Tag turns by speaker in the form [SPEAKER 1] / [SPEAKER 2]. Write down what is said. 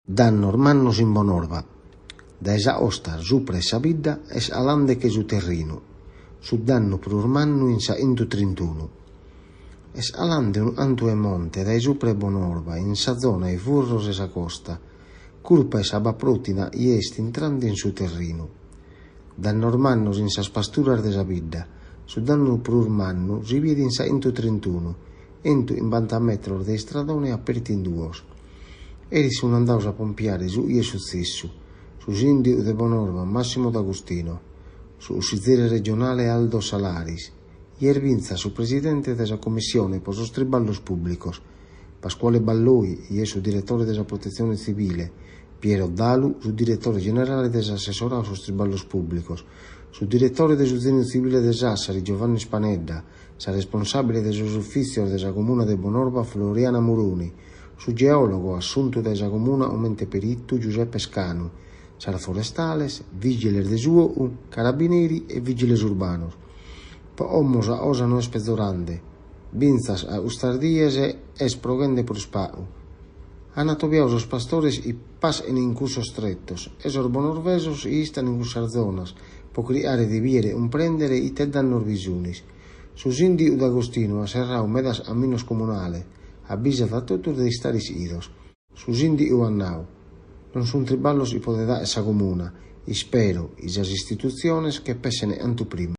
[SPEAKER 1] Dannos mannos in Bonorva. Dae sa costa supra 'e sa bidda est 'alandeche su terrinu, su dannu prus mannu in sa 'entotrintunu. Est 'alande unu 'antu 'e monte dae supra 'e Bonorva in sa zona 'e Furros 'e sa Costa, curpa 'e s'abba pròtina chi est intrande in su terrinu. Dannos mannos in sas pasturas de sa bidda, su dannu prus mannu si biet in sa 'entotrintunu, 'entochimbanta metros de istradone apertu in duos. Eris sun andaos a pompiare su chi est sutzessu, su sìndigu de Bonorva Massimo D'Agostino, su cussizeri regionale Aldo Salaris, chi est fintzas su presidente de sa Commissione pro sos triballos pùblicos, Pasquale Balloi, chi est su diretore de sa Protetzione Tzivile, Piero Dalu, su diretore generale de s'assessorau a sos triballos pùblicos, su diretore de su Zèniu Tzivile de Sassari Giovanni Spanedda, sa responsàbile de sos ufìtzios de sa Comuna de Bonorva Floriana Muroni, su geòlogo assuntu dae sa Comuna comente peritu Giuseppe Scanu, sas forestales, vìgiles de su 'ocu, carabineri e vìgiles urbanos. Pro como sa cosa no est pezorande, fintzas a custas dies est proghende prus pagu. An atobiadu sos pastores chi paschen in cussos tretos e sos bonorvesos chi istan in cussas zonas pro chircare de bìdere e cumprèndere ite dannos bi sunt. Su sìndigu D'Agostino at serradu medas caminos comunales, abisat a totus de istare ischidos. Su sìndigu at nadu, Non sunt triballos chi podet fàghere sa Comuna, ispero chi sas istitutziones che pessent cantu primu.